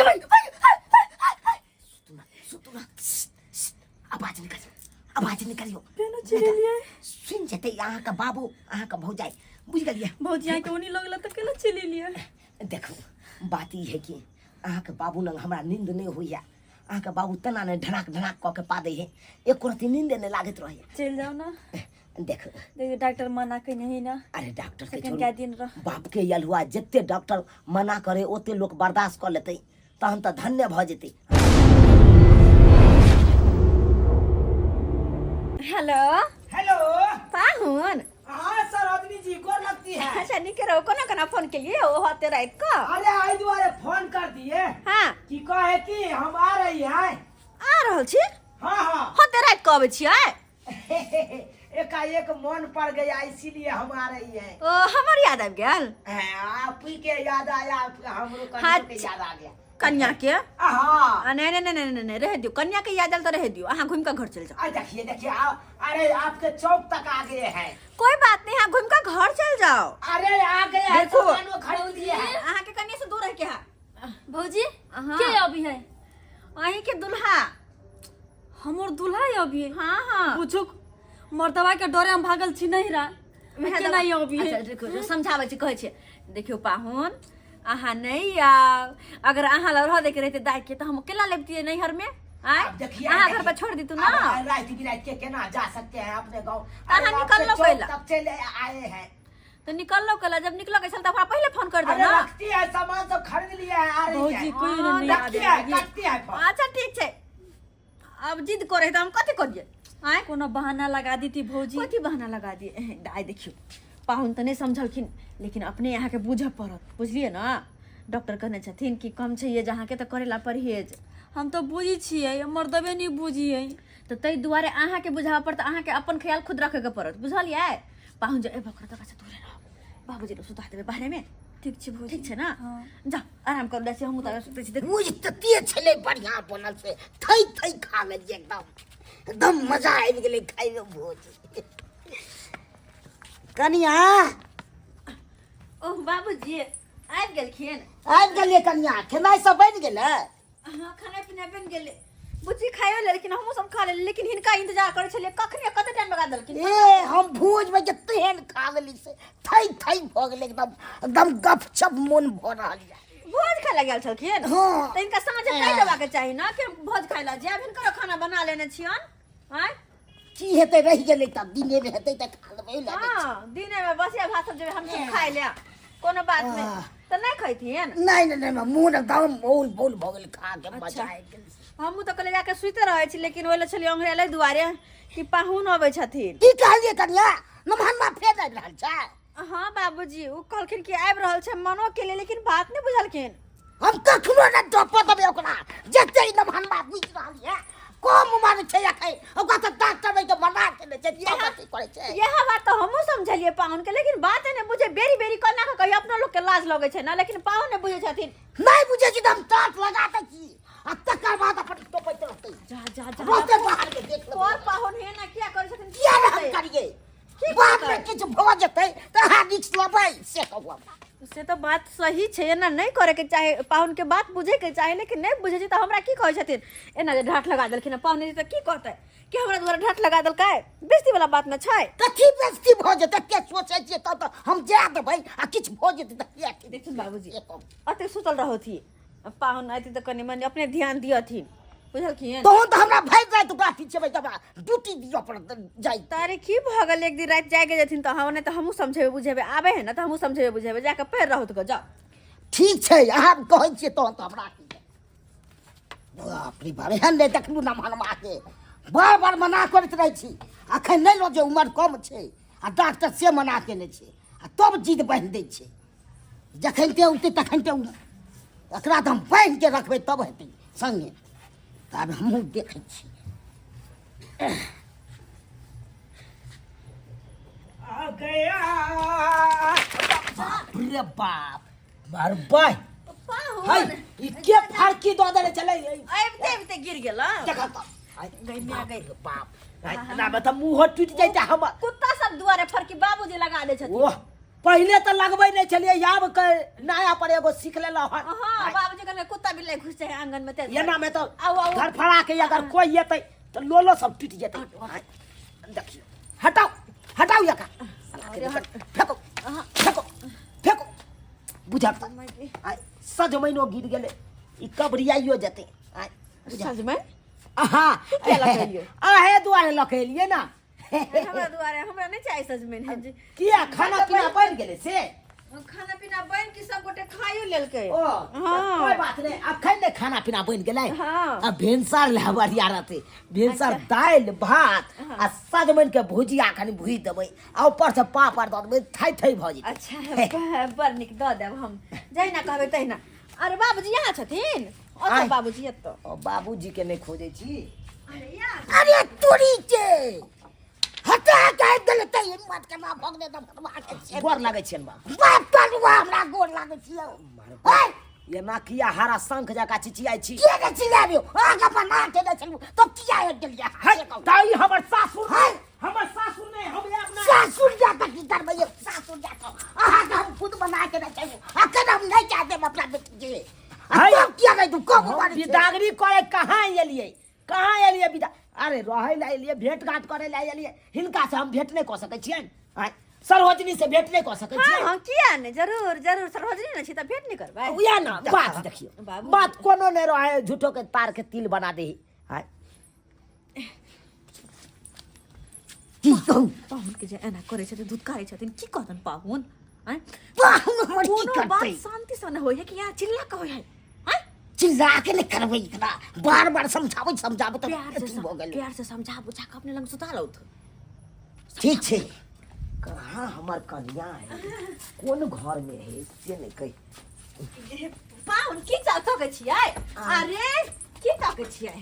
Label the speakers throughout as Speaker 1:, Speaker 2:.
Speaker 1: भाई, भाई, हाय, हाय, हाय, हाय। सुतू ना, सुतू ना। श्श्श, श्श्श, आवाज निकालियो, आवाज निकालियो।
Speaker 2: केना चिल्लेलियै?
Speaker 1: सुनि जेतै अहाँके बाबू, अहाँके भौजाइ, बुझि गेलियै?
Speaker 2: भौजी अहाँके ओनी लगल तऽ केना चिल्लेलियै?
Speaker 1: देखू, बात ई है कि अहाँके बाबू लग हमरा नींद नहि होइया। अहाँके बाबू तेना ने ढनाक ढनाक कऽ के पादै है, एको रत्ती नींदे नहि लागैत रहैया।
Speaker 2: चलि जाउ ने।
Speaker 1: देख,
Speaker 2: देखियौ डॉक्टर मना केने है ना।
Speaker 1: अरे डॉक्टर के
Speaker 2: एखन
Speaker 1: छोड़ू,
Speaker 2: कए दिन रह।
Speaker 1: बाप के यलुआ जते डॉक्टर मना करे ओते लोक बर्दाश्त कऽ लेतै, तहन तऽ धन्य भऽ जेतै।
Speaker 3: हेलो।
Speaker 4: हेलो।
Speaker 3: पाहुन।
Speaker 4: हाँ सरोजनी जी, गोर लगती है।
Speaker 3: अच्छा निके रहो। कोना कोना फोन केलिए ओ होते रात को?
Speaker 4: अरे आई दुआरे फोन कर दिए
Speaker 3: हाँ।
Speaker 4: कि कहे कि हम आ रही है।
Speaker 3: आ रहल छी?
Speaker 4: हाँ हाँ।
Speaker 3: होते रात को आबै छियै?
Speaker 4: एकाएक मन पड़ गया, इसीलिए हम आ रही है।
Speaker 3: ओ हमर याद आबि गेल?
Speaker 4: हाँ, आप ही के याद आया, हमरो कनिया
Speaker 3: हाँ,
Speaker 4: के याद आ गया।
Speaker 3: कन्या के?
Speaker 4: हाँ।
Speaker 3: आ, नहीं, नहीं, नहीं, नहीं, नहीं, नहीं, रह दियो, कन्या के याद आयल तो रह दियो, अहाँ घूम के घर चल जाओ।
Speaker 4: आ, देखिए, देखिए, अरे आपके चौक तक आ गए हैं।
Speaker 3: कोई बात नहीं, अहाँ घूम के घर चल जाओ।
Speaker 4: अरे आ गए हैं,
Speaker 3: देखो।
Speaker 4: सामान वो खरीद लिए हैं।
Speaker 3: अहाँ के कन्या से दूर रह के है।
Speaker 2: भौजी,
Speaker 3: हाँ।
Speaker 2: के अभी है?
Speaker 3: अहीं के दुल्हा।
Speaker 2: हमर दुल्हा है अभी?
Speaker 3: हाँ हाँ।
Speaker 2: पूछो मर्दवा के डरे हम भागल छी नहीं रा।
Speaker 3: वएह
Speaker 2: केना ये अभी?
Speaker 3: अच्छा, रुकू, रुकू, समझाबै छी, कहै छी देखियौ पाहुन, अहाँ नहि आउ। अगर अहाँ लग रह दैके रहितै दाइ के तऽ हम केला लेबतियै नैहर में? आँय?
Speaker 4: अब देखिए,
Speaker 3: अहाँ घर
Speaker 4: देखिए।
Speaker 3: पर छोड़ दीतू ना।
Speaker 4: अब रात बिरात के केना जा सकते हैं अपने गांव?
Speaker 3: अहाँ
Speaker 4: अरे
Speaker 3: निकललो
Speaker 4: आपके चौक
Speaker 3: कैला?
Speaker 4: तक चले आए हैं।
Speaker 3: तो निकललो कैला? जब निकलो के छल तऽ हमरा पहिले फोन कर दो
Speaker 4: अरे
Speaker 3: ना।
Speaker 4: रखती है, सामान सब खरीद लिया है, आ रही
Speaker 2: भौजी
Speaker 4: है।
Speaker 2: कोई
Speaker 3: हाँ,
Speaker 2: नहीं
Speaker 4: रखती
Speaker 2: आबे
Speaker 4: है,
Speaker 2: लगी।
Speaker 4: काटती है फोन।
Speaker 3: अच्छा ठीक छै, अब जिद करे तऽ हम कथी करियै? आँय?
Speaker 2: कोनो बहाना लगा देती भौजी।
Speaker 3: कथी बहाना लगा दिए? दाइ देखियौ, पाहुन तऽ नहि समझलखिन, लेकिन अपने अहाँके बुझऽ पड़त, बुझलियै ने? डॉक्टर कहने छथिन कि कम छै एज अहाँके, तऽ करेला परहेज।
Speaker 2: हम तऽ बुझै छियै, मर्दबे नहि बुझियै।
Speaker 3: तऽ ताहि दुआरे अहाँके बुझाबऽ पड़त, अहाँके अपन ख्याल खुद रखैके पड़त, बुझलियै? पाहुन जे एबो करत ओकरासँ दूरे रहब। बाबूजी लग सुता देबै बाहरेमे।
Speaker 2: ठीक छै भौजी।
Speaker 3: ठीक छै ने?
Speaker 2: हाँ।
Speaker 3: जाउ आराम करू, जाइ छी हमहूँ, तऽ सुतै छी। देख
Speaker 1: भूज तते छलै बढ़िआँ बनल से थै थै खा लेलियै, एकदम एकदम मजा आबि गेलै खाइमे भोज। कनिया।
Speaker 3: ओह बाबूजी आबि गेलखिन।
Speaker 1: आबि गेलियै कनिया, खेनाइ सब बनि गेलै?
Speaker 3: हाँ खाना पीना बनि गेलै, बुच्ची खाइयो लेलखिन, हमहूँ सब खा लेलियै, लेकिन हिनका इंतजार करै छलियै, कखने कते टाइम लगा देलखिन।
Speaker 1: ए हम भोज में जे तेहन खा लेली से थै थै भऽ गेलै, एकदम एकदम गपशप मोन भऽ रहल यऽ।
Speaker 3: भोज खाय लए गेल छलखिन?
Speaker 1: हाँ।
Speaker 3: तऽ हिनका साँझे कहि देबाक चाही ने कि हम भोज खाय लए जायब, हिनकर खाना बना लेने छियनि। आँय?
Speaker 1: की हेतै, रहि गेलै तऽ दिने मे हेतै तऽ खा लेबै लए लै छी।
Speaker 3: हाँ, दिने मे बसिया भात सब जेबै हमसब खाय लए, कोनो बात नहि।
Speaker 1: आह।
Speaker 3: तऽ नहि खैथिन?
Speaker 1: नहि नहि नहि, मोन एकदम मौल मौल भऽ गेल खा के, मजा
Speaker 3: अच्छा।
Speaker 1: आबि गेल।
Speaker 3: हमहूँ तऽ कहलियै जाके सुइते रहै छी, लेकिन ओहि लए छलियै ओंघरायल दुआरे कि पाहुन अबै छथिन।
Speaker 1: की कहलियै कनिया, नमहनमा फेर आबि रहल छै?
Speaker 3: हाँ बाबूजी, ओ कहलखिन कि आबि रहल छै, मनो केलियै लेकिन बात नहि बुझलखिन।
Speaker 1: हम कखनो नहि टपऽ देबै ओकरा, जते ई नमहनमा बुझि रहल यऽ कम उमर छै अखन ओकरा, तऽ डॉक्टर के मना केने छै तब अथी करै छै।
Speaker 3: इएह बात तऽ हमहूँ समझलियै पाहुन के, लेकिन बात नहि बुझे। बेरी बेरी कोना कऽ कहियो, अपना लोक के लाज लगै छै ने, लेकिन पाहुन नहि बुझै छथिन।
Speaker 1: नहि बुझै छी तऽ हम टाट लगा दै छी आ तकर बाद अपन टोपैत रहतै।
Speaker 3: जा जा जा,
Speaker 1: रहतै बाहर के देख लेबै।
Speaker 3: कोन पाहुन हे ना किया करै छथिन?
Speaker 1: किया ने हम करियै?
Speaker 3: की
Speaker 1: बाद मे
Speaker 3: करतै?
Speaker 1: किछु भऽ जेतै तऽ अहाँ रिक्स लेबै से कहू हमरा।
Speaker 3: से तऽ बात सही छै, एना नहि करैके चाही, पाहुनके बात बुझैके चाही, लेकिन नहि बुझै छै तऽ हमरा की कहै छथिन? एना जे ढाठ लगा देलखिन हँ, पाहुन एतै तऽ की कहतै कि हमरा द्वारा ढाठ लगा देलकै? बेइज्जती वाला बात ने छै।
Speaker 1: कथी बेइज्जती भऽ जेतै? के सोचै छियै तब तऽ हम जाय देबै, आ किछु भऽ जेतै तऽ किया की?
Speaker 3: देखथिन बाबूजी।
Speaker 1: से कहू।
Speaker 3: एतेक सुतल रहथि, पाहुन अयती तऽ कनि मनि अपने ध्यान दिअथिन, बुझलखिन?
Speaker 1: तहन तऽ हमरा भरि राति ओकरा खिचेबै तऽ हमरा ड्यूटी दिअ पड़त जाइ।
Speaker 3: तारे की भऽ गेल, एक दिन राति जागे जेथिन तऽ हम नहि तऽ हमहूँ समझेबै बुझेबै, आबै है ने तऽ हमहूँ समझेबै बुझेबै, जाकऽ पैर रहत गऽ जाउ।
Speaker 1: ठीक छै, अहाँ कहै छियै तहन तऽ हमरा की। बाप रे बाप, एहन नहि देखलहुँ ने मनमाके, बार बार मना करैत रहै छी, अखन नहि लऽ जे उमर कम छै, आ डॉक्टर से मना केने छै आ तब जिद बान्हि दै छै। जखन ते उठतै तखन ते एकरा तऽ हम बान्हि के रखबै तब हेतै सङ्गे। तऽ आब हमहूँ देखै छी।
Speaker 4: आ गया, बाप रे बाप, मार बाय हाय, ई के फड़की दऽ देने छलै?
Speaker 3: आबिते आबिते गिर गेल।
Speaker 1: देखऽ तऽ
Speaker 3: गई माय गई।
Speaker 4: बाप, एना मे तऽ मुँहो टूटि जैते हमर।
Speaker 3: कुत्ता सब दुआरे फड़की बाबूजी लगा दै छथिन।
Speaker 4: ओह पहिले तऽ लगबै नहि छलियै, आब के नया पर एगो सीख लेलहुँ हन।
Speaker 3: हाँ, बाबूजी कहलकै कुत्ता बिल्ली घुस जाए आंगन में, ते
Speaker 4: एना में तऽ
Speaker 3: आउ, आउ।
Speaker 4: धरफड़ा के अगर कोई एतै तऽ लोलो सब टूटि जेतै। देखियौ, हटाउ हटाउ एका साला के, फेको फेको फेको। बुझत आइ सजमैनो गिर गेलै, ई कबरियाइयो जेतै आइ।
Speaker 3: सजमनि
Speaker 4: अहाँ
Speaker 3: किया लऽ के एलियै?
Speaker 4: अहे दुआरे लऽ के एलियै ने।
Speaker 3: हमरा दुआरे हमरा नहि चाही सजमनि जी।
Speaker 4: किया, खाना पीना बनि गेलै से?
Speaker 3: खाना पीना बनि के सब गोटे खाइयो लेलकै।
Speaker 4: ओ
Speaker 3: हाँ।
Speaker 4: कोई बात नहीं, अखन ने खाना पीना बनि गेलै।
Speaker 3: हाँ।
Speaker 4: आ भिनसर लए बढ़िया रहतै भिनसर, दालि भात आ सजमनि के भुजिया कनि भुजि देबै आ ऊपर से पापड़ दऽ देबै, थै थै भऽ जेतै।
Speaker 3: अच्छा, बड़ नीक, दऽ देब हम जहिना कहबै तहिना। अरे बाबूजी यहाँ छथिन ओतऽ?
Speaker 4: आँय।
Speaker 3: बाबूजी एतऽ।
Speaker 4: ओ बाबूजी के नहि खोजै छी।
Speaker 3: अरे यार,
Speaker 1: अरे तोरी के हटा के गेल त हिम्मत केना भगने त भगवा के छै।
Speaker 4: गोर लागै छियनि बाबू।
Speaker 1: बाप तरुआ, हमरा गोर लागै छियौ? हे,
Speaker 4: एना किया हरा शंख जकाँ चिचियाइ छी?
Speaker 1: किया ने चिल्लाबियौ? अहाँके बना के नै छलहुँ तऽ किया आबि गेलियै?
Speaker 4: है तऽ ई हमर सासुर
Speaker 1: है।
Speaker 4: हमर सासुर नहि, हम अपना
Speaker 1: सासुर जा कऽ की करबै यौ? सासुर जा कऽ अहाँके हम खुद बना के नै छलहुँ, अखन हम नहि जा देब अपना बेटी के। आ
Speaker 4: है।
Speaker 1: तब किया नहि तू कब
Speaker 4: हम
Speaker 1: उबारै छै?
Speaker 4: बिदागरी करे कहाँ एलियै? कहाँ एलियै बिदा? अरे रहै लए एलियै, भेंट घाट करे लए एलियै। हिनका से हम भेंट नहि कऽ सकै छियनि? आँय, सरोजनी से भेंट नहि कऽ सकै
Speaker 3: हाँ
Speaker 4: छियै?
Speaker 3: हाँ, किया नहि, जरूर जरूर, सरोजनी ने छी तऽ भेंट नहि करबै?
Speaker 4: उएह ने बात। देखियौ
Speaker 3: बाबू।
Speaker 4: बात कोनो नहि रहै, झूठो के तार के तिल बना दे। आँय,
Speaker 1: की कहू?
Speaker 3: पाहुन के जे एना करै छथिन, धुतकारै छथिन, की कहतन पाहुन? आँय,
Speaker 1: पाहुन हमर की
Speaker 3: कोनो बात
Speaker 1: करतै?
Speaker 3: शांति से नहि होइ है कि यहाँ चिल्ला के होइ है? आँय,
Speaker 1: चिल्ला के नहि करबै एकरा, बार बार समझाबै समझाबै तऽ
Speaker 3: प्यार से
Speaker 1: अथी भऽ गेलै।
Speaker 3: प्यार से समझा बुझा के अपने लग सुता लौथ।
Speaker 1: ठीक छै।
Speaker 4: कहाँ हमर कनिया है, कोन घर में है से नहि कहि।
Speaker 3: पाहुन, की तकै छियै? अरे की तकै छियै?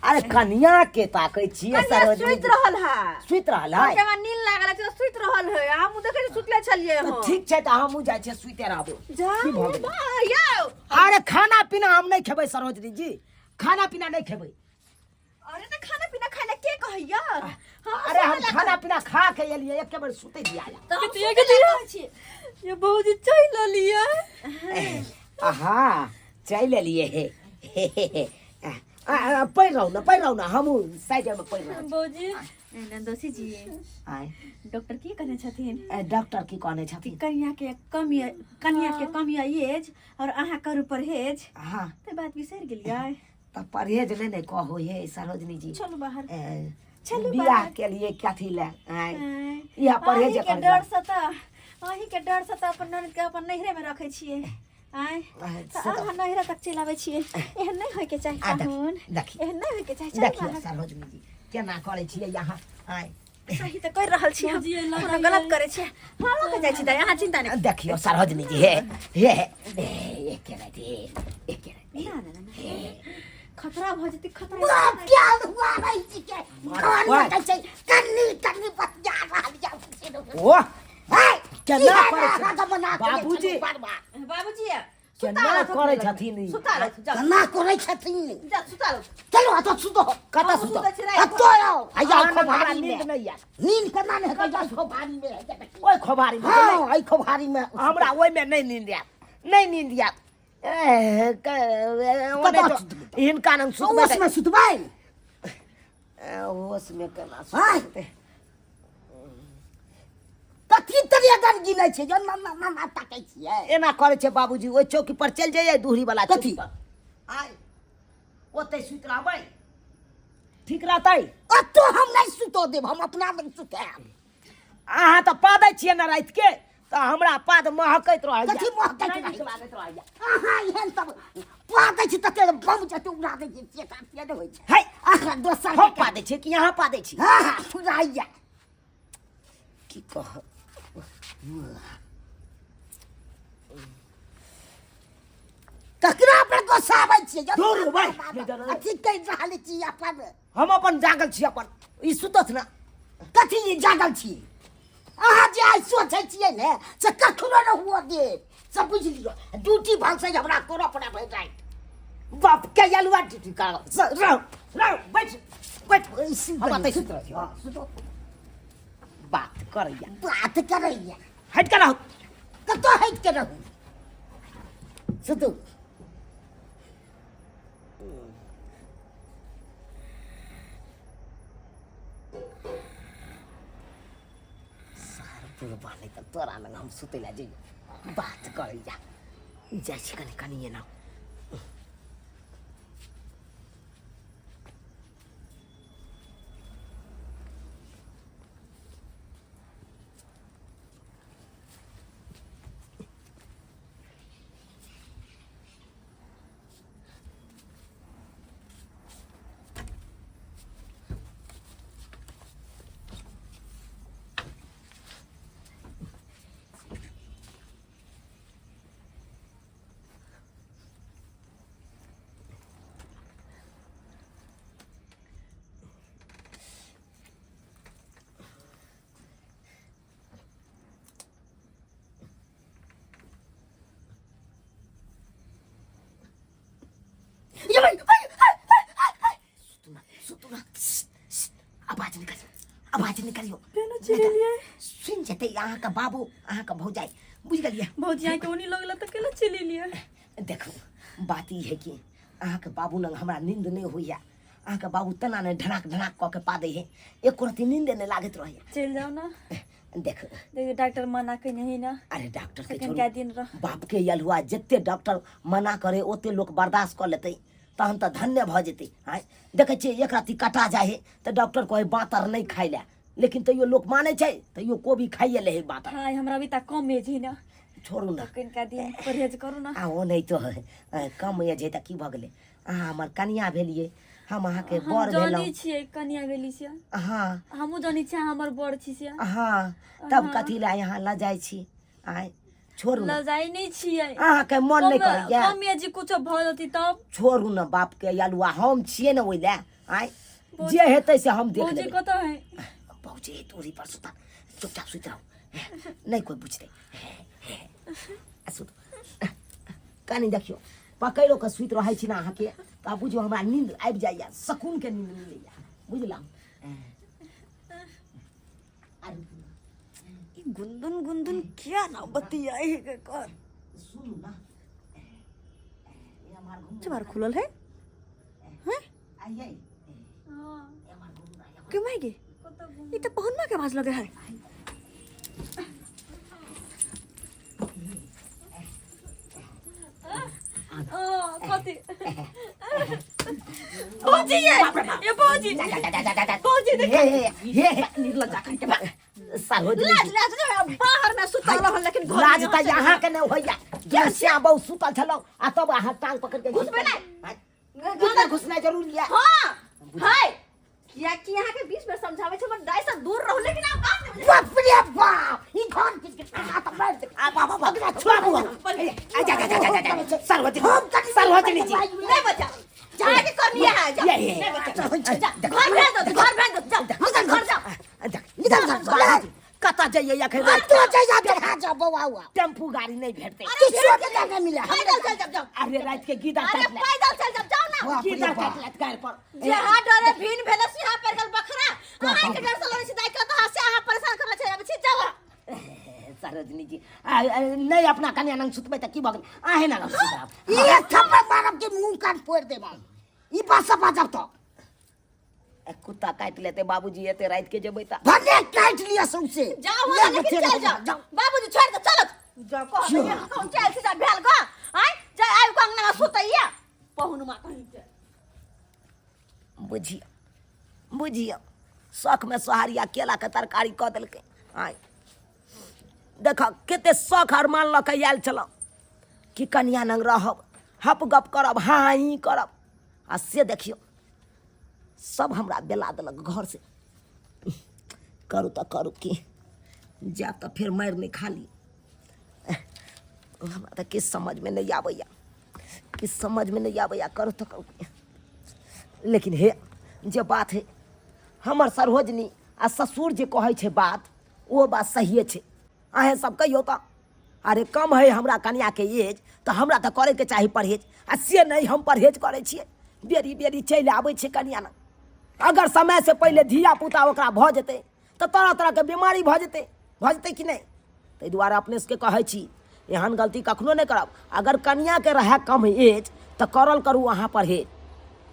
Speaker 4: अरे कनिया के ताकै छियै।
Speaker 3: कनिया
Speaker 4: सरोजनी
Speaker 3: सुति रहल है।
Speaker 4: सुति रहल है।
Speaker 3: ओकरा नींद लागल है तऽ सुति रहल है। हमहूँ देखै छी, सुतले छलियै
Speaker 4: तऽ
Speaker 3: हम।
Speaker 4: ठीक छै, तऽ हमहूँ जाइ छियै, सुइते रहबो।
Speaker 3: जा।
Speaker 4: की भऽ गेलै?
Speaker 3: यौ।
Speaker 4: अरे खाना पीना हम नहि खेबै सरोजनी जी, खाना पीना नहि खेबै।
Speaker 3: अरे तऽ खाना पीना खाय लए के कहैया?
Speaker 4: अरे हम खाना पीना खा के एलियै, एके बेर सुतै दिया।
Speaker 3: तऽ हम
Speaker 2: कतिया
Speaker 3: सुतै लए कहै छी।
Speaker 2: ये भौजी चलि एलियै?
Speaker 4: आहा, चलि एलियै हे। पढ़ि रहू ने, पढ़ि रहू ने, हमहूँ साइडमे पढ़ि रहल छी।
Speaker 2: भौजी।
Speaker 3: नन्दोसी जी।
Speaker 4: आँय।
Speaker 3: डॉक्टर की कहने छथिन?
Speaker 4: ए, डॉक्टर की कहने छथिन?
Speaker 3: कनिया के कम य, कनिया के कम य एज और अहाँ करू परहेज।
Speaker 4: हाँ।
Speaker 3: तऽ बात बिसरि गेलियै।
Speaker 4: तऽ परहेज नहि ने कहू हे सरोजनी जी।
Speaker 3: चलू बाहर।
Speaker 4: ए,
Speaker 3: चलू
Speaker 4: बियाह
Speaker 3: बाहर।
Speaker 4: के लिए कथी लए? आँय,
Speaker 3: आँय,
Speaker 4: इएह परहेज
Speaker 3: अहींके
Speaker 4: करै
Speaker 3: डर से तऽ, अहींके डर से तऽ अपन ननद के अपन नैहरे में रखै छियै। आँय,
Speaker 4: आँय,
Speaker 3: तऽ
Speaker 4: से तऽ-
Speaker 3: अहाँ नैहरा तक चलि आबै छियै, एहन नहि होइके चाही।
Speaker 4: आ, देखी,
Speaker 3: पाहुन,
Speaker 4: देखी।
Speaker 3: एहन नहि होइके चाही, चलू
Speaker 4: देखियौ
Speaker 3: बाहर।
Speaker 4: सरोजनी जी, केना करै छियै यहाँ? आँय,
Speaker 3: सही तऽ करि रहल छी हम?
Speaker 2: भौजी, एना
Speaker 3: कोनो
Speaker 2: कहियै।
Speaker 3: गलत करै छियै? हम लऽ कऽ जाइ छी दाइ, अहाँ चिन्ता नहि।
Speaker 4: देखियौ सरोजनी जी, हे हे हे, एके राति, एके राति।
Speaker 3: ना ना ना, खतरा भऽ जेतै, खतरा।
Speaker 1: बाप क्या हुआ रही छी के कान में कहै छै कन्नी कन्नी बतिया रहल या।
Speaker 4: ओह,
Speaker 1: हे,
Speaker 4: केना करै छै?
Speaker 1: अहाँके बना के
Speaker 4: बाबूजी।
Speaker 1: बार बार।
Speaker 3: बाबूजी,
Speaker 4: केना करै छथिन ई?
Speaker 3: सुता लथु, जाउ।
Speaker 1: केना करै छथिन?
Speaker 3: जा, सुता लथु।
Speaker 1: चलू, अतऽ सुतो।
Speaker 4: कतऽ
Speaker 3: हमहूँ
Speaker 4: सुतब?
Speaker 3: सुतै छी राति।
Speaker 1: अतऽ आउ, हैया
Speaker 4: अहाँ हमरा
Speaker 1: खोभारी
Speaker 4: नींद
Speaker 1: में
Speaker 4: नहि आयत।
Speaker 1: नींद केना नहि हेतै? हैया खोभारी में हैया देखियौ।
Speaker 4: ओहि खोभारी में?
Speaker 1: हाँ, एहि खोभारी में।
Speaker 4: हमरा ओहिमे नहि नींद आयत, नहि नींद आयत। ए, ओने
Speaker 1: कतऽ
Speaker 4: तो
Speaker 1: सुतबै?
Speaker 4: हिनका लग सुतबै।
Speaker 1: ओस में सुतबै?
Speaker 4: ओस में केना
Speaker 1: आँय?
Speaker 4: सुतबै?
Speaker 1: कथी तरिया गन गिनै छै जो ना ना ना ना ताकै छियै?
Speaker 4: एना करै छै बाबूजी, ओहि चौकी पर चलि जइयै, दूरी वाला
Speaker 1: कथी?
Speaker 4: चौकी पर। आय, ओतै सुति रहबै, ठीक रहतै।
Speaker 1: अतो हम नहि सुतो देब, हम अपना लग सुतायब।
Speaker 4: अहाँ तऽ पादै छियै ने रातिके, तऽ हमरा पाद महकैत रहैया।
Speaker 1: कथी महकैत
Speaker 4: नहि नीक
Speaker 1: रहै?
Speaker 4: लागैत रहैया।
Speaker 1: अहाँ एहन तब पादै छी तते बम जते उड़ा दै छी से काज किया नहि होइ छै?
Speaker 4: है,
Speaker 1: अहाँ दोसर
Speaker 4: हम पादै छियै कि अहाँ पादै छी?
Speaker 1: हाँ हाँ, फुराइया।
Speaker 4: की कह
Speaker 1: ककरा पर गोसाबै छियै?
Speaker 4: दूर हो भाइ।
Speaker 1: अथी कहि रहल छी अपन।
Speaker 4: हम अपन जागल छी, अपन ई सुतत ना।
Speaker 1: कथी जागल छी अहाँ? जे आइ सोचै छियै ने से कखनो नहि हुअ देब, से बुझि लियौ। ड्यूटी भनसै हमरा करऽ पड़ै भरि राति।
Speaker 4: बाप के अलुआ ड्यूटी कर, रहो रहो, बैठ बैठ। हम
Speaker 1: हम
Speaker 4: एतै सुति रहै छी। हाँ, सुतो। बात करैया,
Speaker 1: बात करैया।
Speaker 4: हटि के रहू।
Speaker 1: हटि के रहू। सुतू। सार बुढ़बा नहि तऽ तोरा लग हम सुतै लए जइयो, बात करै जा जाइ छी कनि कनि एना। ये भाई भाई सुतू ना, सुतू ना, आवाज निकालियो, आवाज निकालियो।
Speaker 2: केना चिल्लियै?
Speaker 1: सुनि जेतै अहाँके बाबू, अहाँके भौजाइ, बुझि गेलियै?
Speaker 2: भौजी अहाँके ओनी लगला तऽ केना चिल्लियै?
Speaker 1: देखू, बात ई है कि अहाँके बाबू लग हमरा नींद नहि होइया। अहाँके बाबू तेना ने ढनाक ढनाक कऽ के पादै है, एको रत्ती नींदे नहि लागैत रहैया।
Speaker 2: चलि जाउ ने।
Speaker 1: देख
Speaker 2: देखियौ, डॉक्टर मना केने है ना।
Speaker 1: अरे डॉक्टर के
Speaker 2: एखन
Speaker 1: छोड़ू,
Speaker 2: कए दिन रह।
Speaker 1: बाप के अलुआ जते डॉक्टर मना करे ओते लोक बर्दाश्त कऽ लेतै, तहन तऽ धन्य भऽ जेतै। आँय, देखै छियै एक रत्ती कटा जाइ है तऽ डॉक्टर कहै बाँतर नहि खाइ लए, लेकिन तैयो लोक मानै छै, तैयो कोबी खाइए लै है बाँतर।
Speaker 2: हाय, हमरा अभी तक कम एज है ना।
Speaker 1: छोड़ू ना।
Speaker 2: तऽ कनिका दिन परहेज करू ना।
Speaker 1: आ ओ नहि तो कम एज है तऽ की भऽ गेलै, अहाँ हमर कनिया भेलियै, हम अहाँके
Speaker 2: हम
Speaker 1: बर भेलहुँ।
Speaker 2: जानै छियै कनिया भेली छियै।
Speaker 1: हाँ।
Speaker 2: हमहूँ जानै छियै अहाँ हमर बर छी से।
Speaker 1: हाँ, तब
Speaker 2: हाँ।
Speaker 1: कथी लए यहाँ लऽ जाइ छी? आँय, छोड़ू ने।
Speaker 2: लजाइ नहि छियै।
Speaker 1: अहाँके मन नहि करैया?
Speaker 2: कम एज कुछो भऽ जेतै तब?
Speaker 1: छोड़ू ने बाप के अलुआ, हम छियै ने ओहि लए। आँय, जे हेतै से हम देख
Speaker 2: भौजी
Speaker 1: लेबै।
Speaker 2: कतऽ है?
Speaker 1: भौजी तोरी पर सुता, चुपचाप सुति रहू, नहि कोइ बुझतै। आ सुतू कनि। देखियौ, पकड़िओ कऽ सुति रहै छी ने अहाँके तऽ बुझियौ हमरा नींद आबि जाइए, सकूनके नींद मिलैए, बुझलहुँ?
Speaker 3: ई गुंदुन गुंदुन किया ना बतियाई है के कर?
Speaker 1: सुनू ना।
Speaker 3: चबार खुलल है? हैं?
Speaker 1: आइए।
Speaker 2: हाँ।
Speaker 3: क्यों मायगे, ई तो पहुनमा के आवाज लगे है।
Speaker 2: कथी भौजी? ये ये भौजी, भौजी।
Speaker 1: हे हे हे,
Speaker 3: निर्लज्जा कहीं के
Speaker 1: सरोजनी।
Speaker 3: लाज लाज नहीं, बाहर में सुतल रहल लेकिन घर में
Speaker 1: लाज तऽ अहाँके नहि होइया। जब बहु सुतल छलहुँ आ तब अहाँ टांग पकड़ के
Speaker 3: घुसबै नहि।
Speaker 1: भीतर घुसनाइ जरूरी है।
Speaker 3: हाँ हाय, किया कि यहाँ के बीच में समझावे छै, हमर दाई से दूर रहू, लेकिन आप बात नहीं बुझै।
Speaker 1: बाप रे बाप, ई घर किस के आ त मार दे। आ बाबा भगना छुड़ाबू। आ जा जा जा जा जा, सरोजनी, सरोजनी जी।
Speaker 3: नहीं बचा जाए के करनी है, जा।
Speaker 1: ये, ये।
Speaker 3: नहीं बचा, जा, घर भेज दो, घर भेज दो, जा निकल घर, जा
Speaker 1: निकल घर। कतऽ जइयै अखन राति?
Speaker 4: तो जा जा जा बौआ हुआ।
Speaker 1: टेम्पू गाड़ी नहीं भेटतै।
Speaker 4: किछो के नहीं मिले।
Speaker 3: पैदल चल जाओ, जाओ।
Speaker 1: अरे राति के गीदड़
Speaker 3: अरे
Speaker 1: काटि लेत।
Speaker 3: पैदल चल जाओ, जाओ ना।
Speaker 4: बाप रे
Speaker 1: गीदड़
Speaker 4: बाप।
Speaker 1: काटि लेत गाड़ पर।
Speaker 3: जहाँ डरे भीन भेले सिहाँ पर गेल बखरा। अहाँ के डर से लड़ै छी दाई के, तो से अहाँ परेशान करले छै अब छी, जाओ।
Speaker 1: सरोजनी जी, आ, नहि अपना कन्या नंग सुतबै तऽ की भऽ गेलै? अहें नंग हम सुतब।
Speaker 4: एक थप्पड़ मारब के मुंह कान फोड़ देब हम। ई बात सब बाजब तो
Speaker 1: कुत्ता काटि लेतै बाबूजी, एते राति के जेबै तऽ।
Speaker 4: भने काटि लिअ सौंसे।
Speaker 3: जाओ
Speaker 4: ले
Speaker 3: लेकिन
Speaker 4: बच्चे
Speaker 3: चल
Speaker 4: रहो,
Speaker 3: जाओ।
Speaker 4: जाओ।
Speaker 3: बाबूजी छोड़ दो, चलो जाओ। कह दे कौन चल सीधा भेल ग आय जा, आबि कऽ अंगना में सुतैया पहुनमा कहीं के।
Speaker 1: बुझियौ, बुझियौ, शौकमे सोहारिया केलाके तरकारी कऽ देलकै। आँय, देख कते शौख अरमान लऽ कऽ आयल छलहुँ कि कनिया नंग रहब, हप गप करब, हाँ ही करब, आ से देखियौ सब हमरा बेला देलक घर से। करू तऽ करू की, जायब तऽ फेर मारि नहि खा ली। हमरा तऽ किछु समझमे नहि आबैया, किछु समझमे नहि आबैया, करू तऽ करू की। लेकिन हे, जे बात है, हमर सरोजनी आ ससुर जे कहै छै बात, ओ बात सहिए छै। अहेँ सब कहियौ तऽ, अरे कम है हमरा कनियाके एज तऽ हमरा तऽ करैके चाही परहेज, आ से नहि हम परहेज करै छियै। बेरी बेरी चलि आबै छै कनिया लग। अगर समयसँ पहिले धिया पुता ओकरा भऽ जेतै तऽ तरह तरहके बीमारी भऽ जेतै, भऽ जेतै कि नहि? ताहि दुआरे अपने सबके कहै छी
Speaker 4: एहन गलती कखनो नहि करब। अगर कनियाके रहए कम एज तऽ करल करू अहाँ परहेज।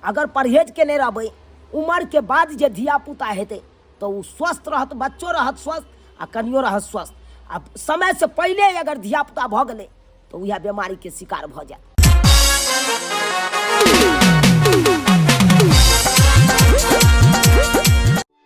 Speaker 4: अगर परहेज केने रहबै, उमरके बाद जे धियापुता हेतै तऽ ओ स्वस्थ रहत, बच्चो रहत स्वस्थ आ कनियो रहत स्वस्थ। आ समयसँ पहिले अगर धियापुता भऽ गेलै तऽ उएह बेमारीके शिकार भऽ जायत।